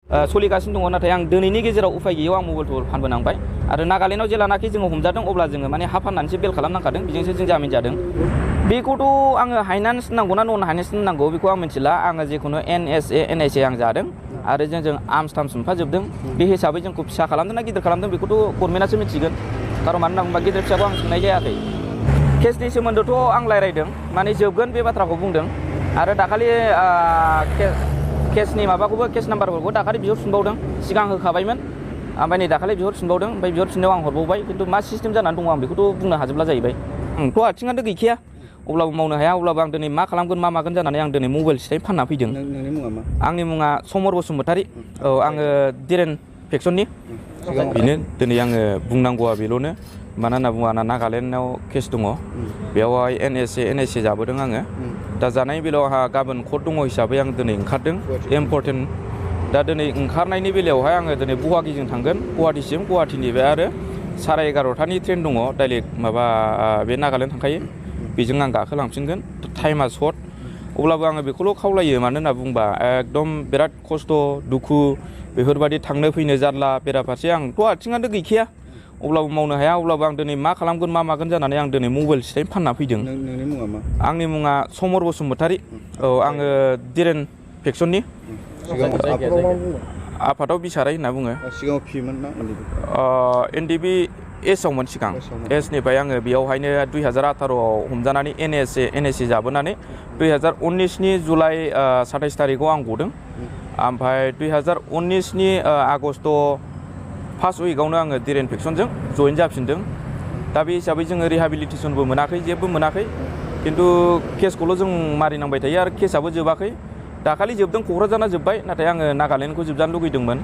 सोलिगासिनो दङ नाथाय आं दिनैनि गेजेराव उफाय गैयैयाव आं मबाइलखौ फानबोनांबाय आरो नागालेण्डआव जेलानाखि जोङो हमजादों अब्ला जोङो माने हा फाननानैसो बेल खालामनांखादों बेजोंसो जों जामिन जादों बेखौथ' आङो हाइनान्स नांगौ ना नन हाइनान्स नांगौ बेखौ आं मिथिला आङो जिखुनु NSA आं जादों आरो जों आर्मस टार्मस मोनफाजोबदों बे हिसाबै जोंखौ फिसा खालामदों ना गिदिर खालामदों बेखौथ' गभर्नमेन्टआसो मिथिगोन खारन मानो होनना बुङोबा गिदिर फिसाखौ आं सोंनाय जायाखै केसनि सोमोन्दोथ' आं रायज्लायदों माने जोबगोन बे बाथ्राखौ बुंदों आरो दाखालि केसनि माबाखौबो केस नाम्बारफोरखौ दाखालि बिहरफिनबावदों सिगां होखाबायमोन ओमफ्राय नै दाखालि बिहरफिनबावदों ओमफ्राय बिहरफिननायाव आं हरबावबाय खिन्थु मा सिस्टेम जानानै दङ आं बेखौथ' बुंनो हाजोबला जाहैबाय आंथ' आथिङानो गैखाया अब्लाबो मावनो हाया अब्लाबो आं दिनै मा खालामगोन मा मागोन जानानै आं दिनै मबाइल सिथाय फानना फैदों नोंनि मुङा मा आंनि मुङा समर बसुमतारी औ आङो दिरेन फेक्सननि बेनो दिनै आङो बुंनांगौआ बेल'नो मानो होनना बुङा नागालेण्डआव केस दङ बेवहाय NSA जाबोदों आङो दा जानायनि बेलायाव आंहा गाबोन कर्ट दङ हिसाबै आं दिनै ओंखारदों इम्परटेन्ट दा दिनै ओंखारनायनि बेलायावहाय आङो दिनै गुवाहाटीजों थांगोन गुवाहाटीसिम गुवाहाटीनिफ्राय आरो 11:30टानि ट्रेन दङ डाइरेक्ट माबा बे नागालेण्ड थांखायो बेजों आं गाखोलांफिनगोन टाइमा सर्ट अब्लाबो आङो बेखौल' खावलायो मानो होनना बुंबा एकदम बिराद खस्थ' दुखु बेफोरबायदि थांनो फैनो जारला बेराफारसे आंथ' आथिङानो गैखाया अब्लाबो मावनो हाया अब्लाबो आं दिनै मा खालामगोन मा मागोन जानानै आं दिनै मबाइल सिथाय फानना फैदों नोंनि मुङा मा आंनि मुङा समर बसुमतारी औ आङो दिरेन फेक्सननि आफादाव बिसाराय होनना बुङो सिगाङाव फियोमोन ना NDB एसआवमोन सिगां एसनिफ्राय आङो बेयावहायनो 2018आव हमजानानै NSA जाबोनानै 2019नि जुलाइ 27 थारिखआव आं गदों ओमफ्राय 2019नि आगस्ट फार्स्ट उइकआवनो आङो दिरेन फेक्सनजों जइन जाफिनदों दा बे हिसाबै जोङो रिहाबिलिटेसनबो मोनाखै जेबो मोनाखै खिन्थु केसखौल' जों मारिनांबाय थायो आरो केसआबो जोबाखै दाखालि जोबदों क'क्राझारना जोब्बाय नाथाय आङो नागालेण्डखौ जोबजानो लुगैदोंमोन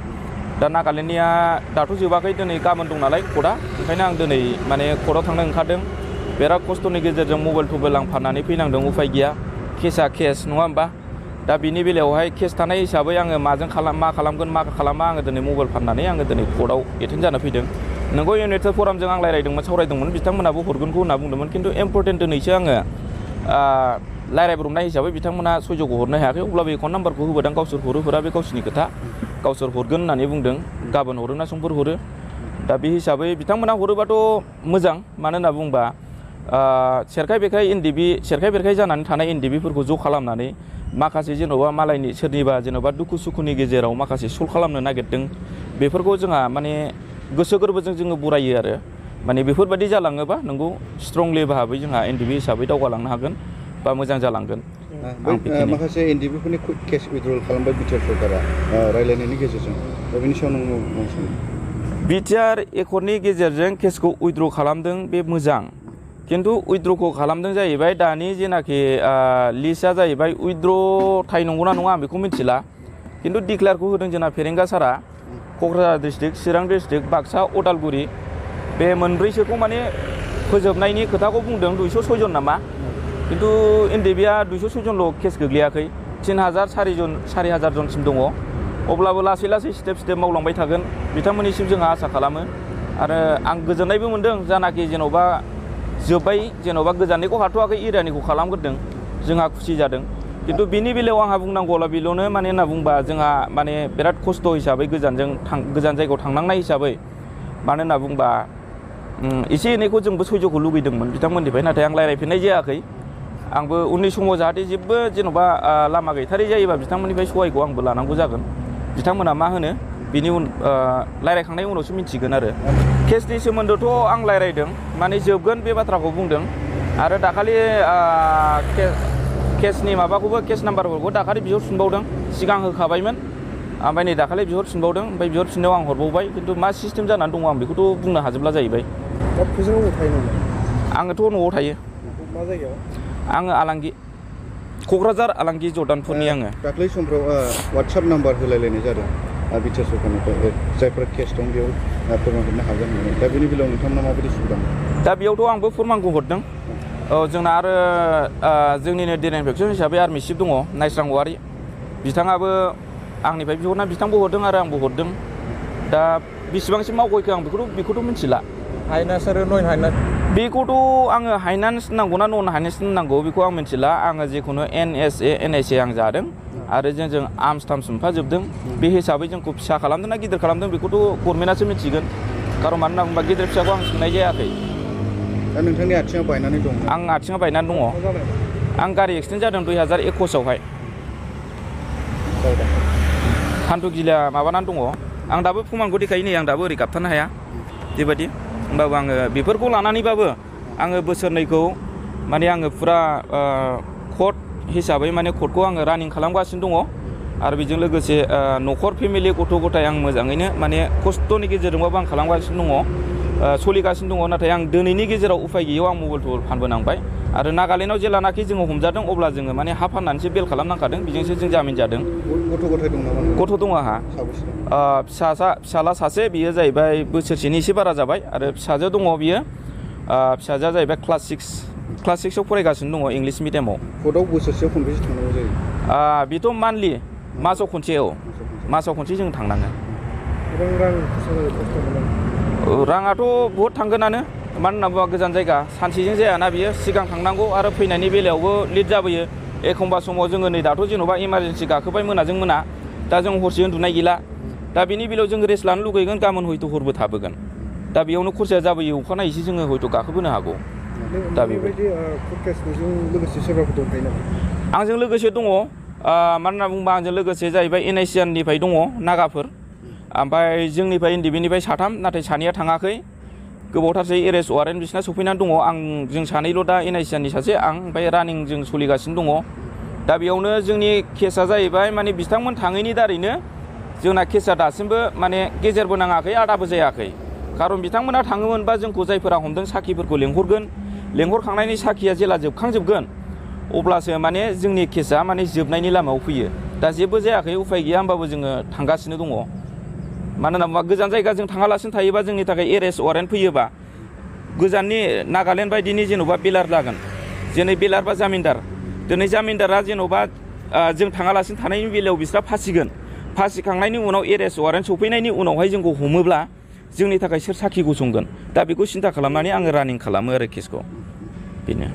दा नागालेण्डनिया दाथ' जोबाखै दिनै गाबोन दं नालाय कर्टआ ओंखायनो आं दिनै माने कर्टआव थांनो ओंखारदों बिराद खस्थ'नि गेजेरजों मबाइल आं फाननानै फैनांदों उफाय गैया केसआ केस नङा होमबा दा बिनि बेलायावहाय केस थानाय हिसाबै आङो मा खालामगोन मा खालामा आङो दिनै मबाइल फाननानै आङो दिनै कर्टआव एटेन्ड जानो फैदों नोंगौ इउनाइटेड फरामजों आं रायज्लायदोंमोन सावरायदोंमोन बिथांमोनाबो हरगोनखौ होनना बुंदोंमोन खिन्थु इम्परटेन्ट दिनैसो आङो रायज्लायब्रबनाय हिसाबै बिथांमोना सयज'खौ हरनो हायाखै अब्लाबो एकाउन्ट नाम्बारखौ होबोदों गावसोर हरा बे गावसोरनि खोथा गावसोर हरगोन होननानै बुंदों गाबोन हरो ना समफोर हरो दा बे हिसाबै बिथांमोना हरोबाथ' मोजां मानो होनना बुंबा सेरखाय बेरखाय जानानै थानाय NDBफोरखौ ज' खालामनानै माखासे जेन'बा मालायनि सोरनिबा जेन'बा दुखु सुखुनि गेजेराव माखासे सल्भ खालामनो नागिरदों बेफोरखौ जोंहा माने गोसो गोरबोजों जोङो बरायो आरो माने बेफोरबायदि जालाङोबा नोंगौ स्ट्रंलि भाबै जोंहा NDB हिसाबै दावगालांनो हागोन बा मोजां जालांगोन माखासे NDBफोरनि केस उइथड्रल खालामबाय बिटिआर सरकारा रायलायनायनि गेजेरजों दा बेनि सायाव नों मा सानो बिटिआर एकर्डनि गेजेरजों केसखौ उइथड्र खालामदों बे मोजां खिन्थु उइथड्रखौ खालामदों जाहैबाय दानि जेनाखि लिस्टआ जाहैबाय उइथड्र थाइ नंगौना नङा आं बेखौ मिथिला खिन्थु डिक्लेयारखौ होदों जोंना फेरेंगा सारा क'क्राझार डिस्ट्रिक्ट चिरां डिस्ट्रिक्ट बाक्सा उदालगुरि बे मोनब्रैसोखौ माने फोजोबनायनि खोथाखौ बुंदों 206 जन नामा खिन्थु NDBआ 206 जनल' केस गोग्लैयाखै 4,000 जनसिम दङ अब्लाबो लासै लासै स्टेप मावलांबाय थागोन बिथांमोननिसिम जोंहा आसा खालामो आरो आं गोजोननायबो मोनदों जानाखि जेन'बा जोब्बाय जेन'बा गोजाननिखौ हाथ'वाखै एरियानिखौ खालामग्रोदों जोंहा खुसि जादों खिन्थु बिनि बेलायाव आंहा बुंनांगौला बेल'नो माने होनना बुंबा जोंहा माने बिराद खस्थ' हिसाबै गोजान जायगायाव थांनांनाय हिसाबै मानो होनना बुंबा एसे एनैखौ जोंबो सयज'खौ लुगैदोंमोन बिथांमोननिफ्राय नाथाय आं रायज्लायफिननाय जायाखै आंबो उननि समाव जाहाथे जेबो जेन'बा लामा गैथारै जायोबा बिथांमोननिफ्राय सहायखौ आंबो लानांगौ जागोन बिथांमोना मा होनो बिनि रायज्लायखांनायनि उनावसो मिथिगोन आरो केसनि सोमोन्दोथ' आं रायज्लायदों माने जोबगोन बे बाथ्राखौ बुंदों आरो दाखालि केसनि माबाखौबो केस नाम्बारफोरखौ दाखालि बिहरफिनबावदों सिगां होखाबायमोन ओमफ्राय नै दाखालि बिहरफिनबावदों ओमफ्राय बिहरफिननायाव आं हरबावबाय खिन्थु मा सिस्टेम जानानै दङ आं बेखौथ' बुंनो हाजोबला जाहैबाय आङोथ' न'आव थायो मा जायगायाव आङो आलांगि क'क्राझार आलांगि जर्दानपुरनि आङो दाख्लै समफ्राव वाट्सएप नाम्बार होलायलायनाय जादों बिटिआर सरकारनिफ्राय जायफोरा केस दं बेयाव फोरमान हरनो हागोन होननानै दा बेनि बेलायाव नोंथांमोना माबायदि सुबिदा दा बेयावथ' आंबो फोरमानखौ हरदों औ जोंना आरो जोंनिनो दिरेन फेक्सन हिसाबै आर्मि चिफ दङ नायस्रां औवारि बिथाङाबो आंनिफ्राय बिहरना बिथांबो हरदों आरो आंबो हरदों दा बेसेबांसिम मावगयखो आं बेखौथ' मिथिला हाइनान्स आरो नन हाइनान्स बेखौथ' आङो हाइनान्स नांगौ ना नन हाइनान्स नांगौ बेखौ आं मिथिला आङो जिखुनु NSA आं जादों आरो जों आर्मस टार्मस मोनफाजोबदों बे हिसाबै जोंखौ फिसा खालामदों ना गिदिर खालामदों बेखौथ' गभर्नमेन्टआसो मिथिगोन कारन मानो होनना बुङोबा गिदिर फिसाखौ आं सोंनाय जायाखै दा नोंथांनि आथिङा बायनानै दं आं आथिङा बायनानै दङ आं गारि एक्सिडेन्ट जादों 2021आवहाय हान्थुगिला माबानानै दङ आं दाबो प्रमानखौ देखायो नै आं दाबो ओरै गाबथानो हाया बेबायदि होमबाबो आङो बेफोरखौ लानानैबाबो आङो बोसोरनैखौ माने आङो फुरा कर्ट हिसाबै माने कर्टखौ आङो रानिं खालामगासिनो दङ आरो बेजों लोगोसे न'खर फेमिलि गथ' गथाय आं मोजाङैनो माने खस्थ'नि गेजेरजोंबाबो आं खालामगासिनो दङ सोलिगासिनो दङ नाथाय आं दिनैनि गेजेराव उफाय गैयैयाव आं मबाइल फानबोनांबाय आरो नागालेण्डआव जेलानाखि जोङो हमजादों अब्ला जोङो माने हा फाननानैसो बेल खालामनांखादों बेजोंसो जों जामिन जादों गथ' गथाय दं नामा गथ' दङ आंहा फिसाला सासे बियो जाहैबाय बोसोरसेनि एसे बारा जाबाय आरो फिसाजो दङ बियो फिसाजोआ जाहैबाय क्लास 6आव फरायगासिनो दङ इंलिस मिडियामाव कर्टआव बोसोरसेयाव खनबेसे थांनांगौ जायो बेथ' मान्थलि मासाव खनसे मासाव खनसे जों थांनाङो राङाथ' बहुद थांगोनानो मानो होनना बुङोबा गोजान जायगा सानसेजों जायाना बियो सिगां थांनांगौ आरो फैनायनि बेलायावबो लेट जाबोयो एखमबा समाव जोङो नै दाथ' जेन'बा इमारजेन्सि गाखोबाय मोनाजों मोना दा जों हरसे उन्दुनाय गैला दा बेनि बेलायाव जों रेस्ट लानो लुगैगोन गाबोन हयथ' हरबो थाबोगोन दा बेयावनो खरसाया जाबोयो अखानायैसो जोङो हयथ' गाखोबोनो हागौ दा बेबायदि लोगोसे सोरबाफोर दंखायो नामा आंजों लोगोसे दङ मानो होनना बुङोबा आंजों लोगोसे जाहैबाय NICNनिफ्राय दङ नागाफोर ओमफ्राय जोंनिफ्राय NDBनिफ्राय साथाम नाथाय सानैया थाङाखै गोबावथारसै एरेस्ट वारेन्ट बिसिना सफैनानै दङ जों सानैल' दा NICNनि सासे आं ओमफ्राय रानिं जों सोलिगासिनो दङ दा बेयावनो जोंनि केसा जाहैबाय माने बिथांमोन थाङैनि दारैनो जोंना केसा दासिमबो माने गेजेरबो नाङाखै आदाबो जायाखै खारन बिथांमोना थाङोमोनबा जोंखौ जायफोरा हमदों साखिफोरखौ लेंहरखांनायनि साखिया जेला जोबखांजोबगोन अब्लासो माने जोंनि केसा माने जोबनायनि लामायाव फैयो दा जेबो जायाखै उफाय गैया होमबाबो जोङो थांगासिनो दङ मानो होनना बुङोबा गोजान जायगा जों थाङालासिनो थायोबा जोंनि थाखाय एरेस्ट वारेन्ट फैयोबा गोजाननि नागालेण्ड बायदिनि जेन'बा बेलार लागोन जेनै बेलार बा जामिनदार दिनै जामिनदारा जेन'बा जों थाङालासिनो थानायनि बेलायाव बिस्रा फासिखांनायनि उनाव एरेस्ट वारेन्ट सफैनायनि उनावहाय जोंखौ हमोब्ला जोंनि थाखाय सोर साखि गसंगोन दा बेखौ सिन्था खालामनानै आङो रानिं खालामो आरो केसखौ बेनो